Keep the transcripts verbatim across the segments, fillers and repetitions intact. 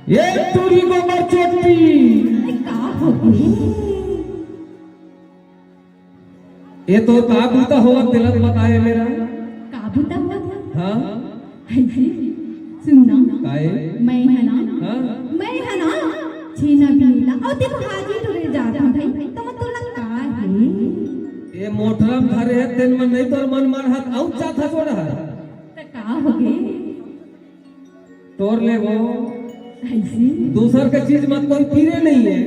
ये टूरी गोबर चोटी। अरे, का हो गे? ये तो का बूता होवत तेला बताए मेरा। का बूता होवत हे? हाँ। अइसे, सुन ना। काहे? मैं हे ना? हाँ। मैं हे ना? छेना बिनेला। अउ ते भाजी टोरे जात हँव भाई। त मैं तोला का हे? ये मोटरा म धरे हे, तेन म नहीं तोर मन मार हाथ, अउ जात हे जोड़ा हे। त का हो गे? टोर ले वो। अइसे? दूसर के चीज म कोई पीरे नहीं हे।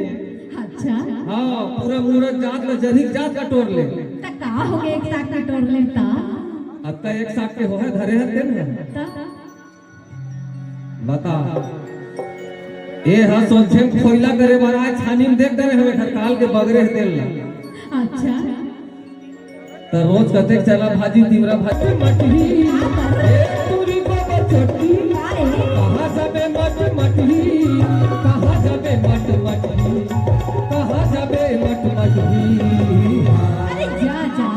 अच्छा। हाँ, पूरा मूरत जात ल, जरिक जात ल टोर ले। त का हो गे, एक साग के टोर ले त? अत्ता एक साग के हो हे, धरे हे तेन ह। त? बता। ए हा सोचे खोइला करे बर आय, छानी म देख डरे हवे, एखर काल के बगरे हे तेन ल। अच्छा। त रोज कतेक चला भाजी, तिवरा भाजी, मटही। ए टूरी गोबर चोटी। का रे? कहाँ जाबे मट मटही? कहाँ जाबे मट मटही? कहाँ जाबे मट मटही? अरे जा, जा।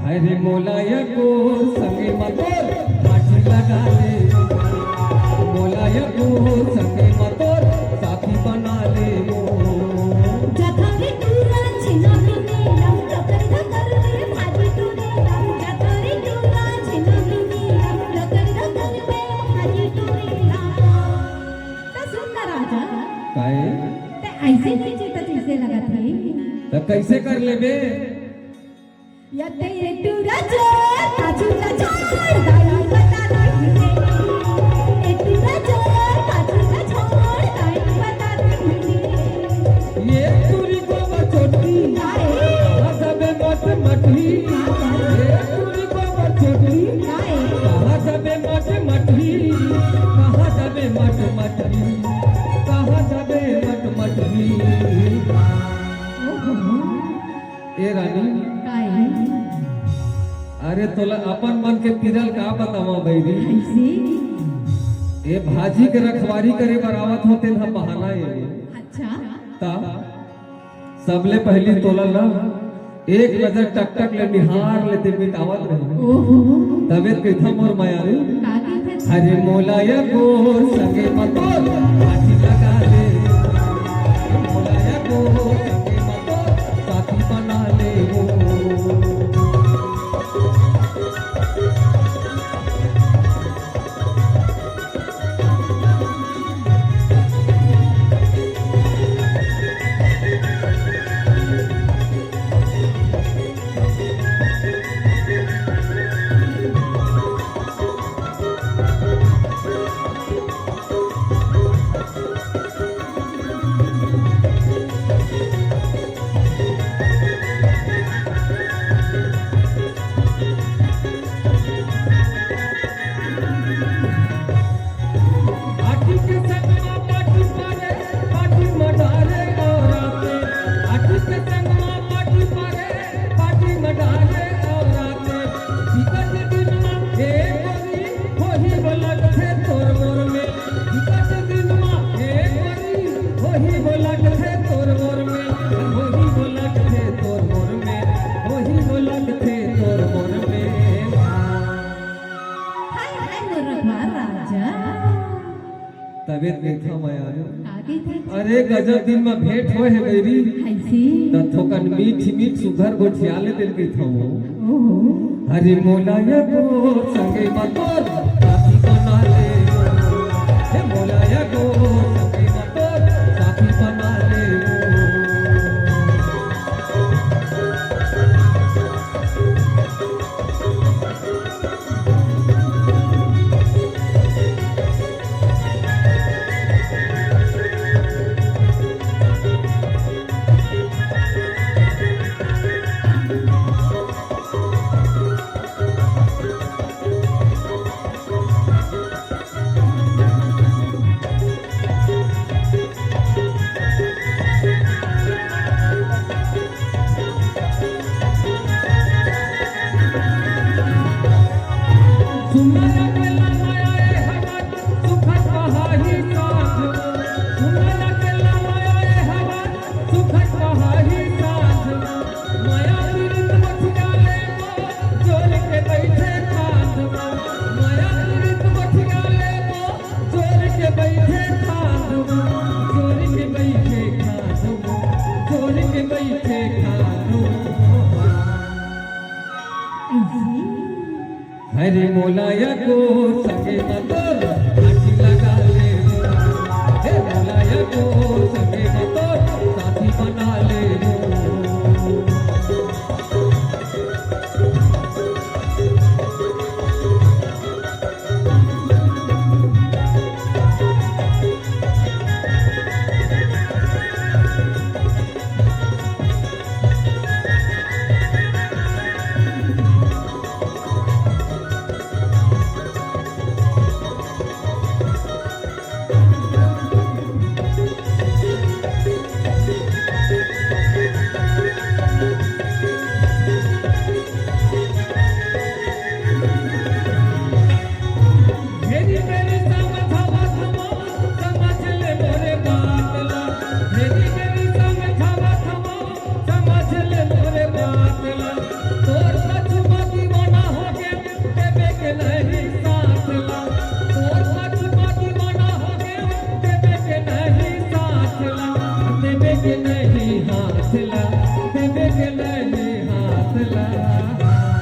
हाय रे मोला या को संगे म तोर भाजी लगा ले। मोला या को संगे म तोर साथी बना ले वो। जथरी टूरा छिना बिनी लम टोकरी धकर रे भाजी टूरी लम। जथरी टूरा छिना बिनी लम टोकरी धकर रे भाजी टूरी लम। त सुन ना राजा। काहे? ते अइसे नहीं चेता जइसे लगत हे। त कइसे कर लेबे? या ते ए टूरा चोर, पाछू ला छोड़, दाई बता दे मुझे। ए टूरा चोर, पाछू ला छोड़, दाई बता दे मुझे। ये टूरी गोबर चोटी, काहे? कहाँ जाबे मट मटही। ए टूरी गोबर चोटी, काहे? कहाँ जाबे मट मटही, कहाँ जाबे मट मटही, कहाँ जाबे मट मटही। ओहो। ए रानी। काहे? अरे तोला अपन मन के पीरल का बतावं बइरी? कइसे? ए भाजी के रखवारी करे बर आवत हों तेन ह बहाना ए। अच्छा। त सबले पहिली तोला ना एक नजर टकटक ले निहार लेते मिटावत रहे। ओहो। तबे कहिथंव मोर मयारू। का कहिथे? अरे मोला या गोर संगे म तोर भाजी लगा ले। मोला या गोर संगे म तोर साथी बना ले वो। आटी के संग म पाटी परे, पाटी म डारे अउ राते। आटी के संग म पाटी परे, पाटी म डारे अउ राते। बिकट दिन म ए गोरी, होही वो लगथे तोर मोर में। बिकट दिन म ए गोरी, होही वो लगथे तोर मोर में। होही वो लग कहिथंव मैं यार। का कहिथस? अरे गजब दिन म भेंट होय हे बइरी। कइसे? त थोकन मीठ मीठ सुघर गोठिया ले तेला कहिथंव। ओहो। अरे मोला या गोठ संगी म तोर साथी बना ले। हे मोला या गोठ संगी म तोर साथी बना ले। अइसे? अरे मोला या गोठ संगी म तोर साथी बना ले। हे मोला या गोठ संगी म तोर साथी बना ले।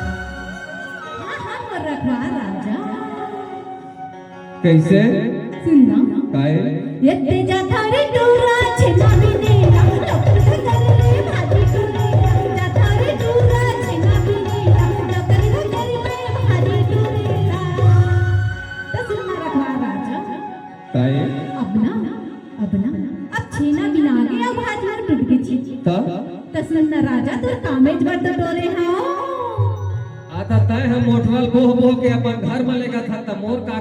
हाँ, हाँ, मोर रखवार राजा। कइसे? सुन ना। काय? त सुन ना रखवार राजा। काय? अब ना, अब ना, अब छेना बिना गे, अब हाथ मोर टूट गे जी। त? त सुन ना राजा, तोर कामेच बर तो टोरे हंव। आ त तैं ह मोटवा ल बोह बोह के अपन घर म लेगथस, त मोर का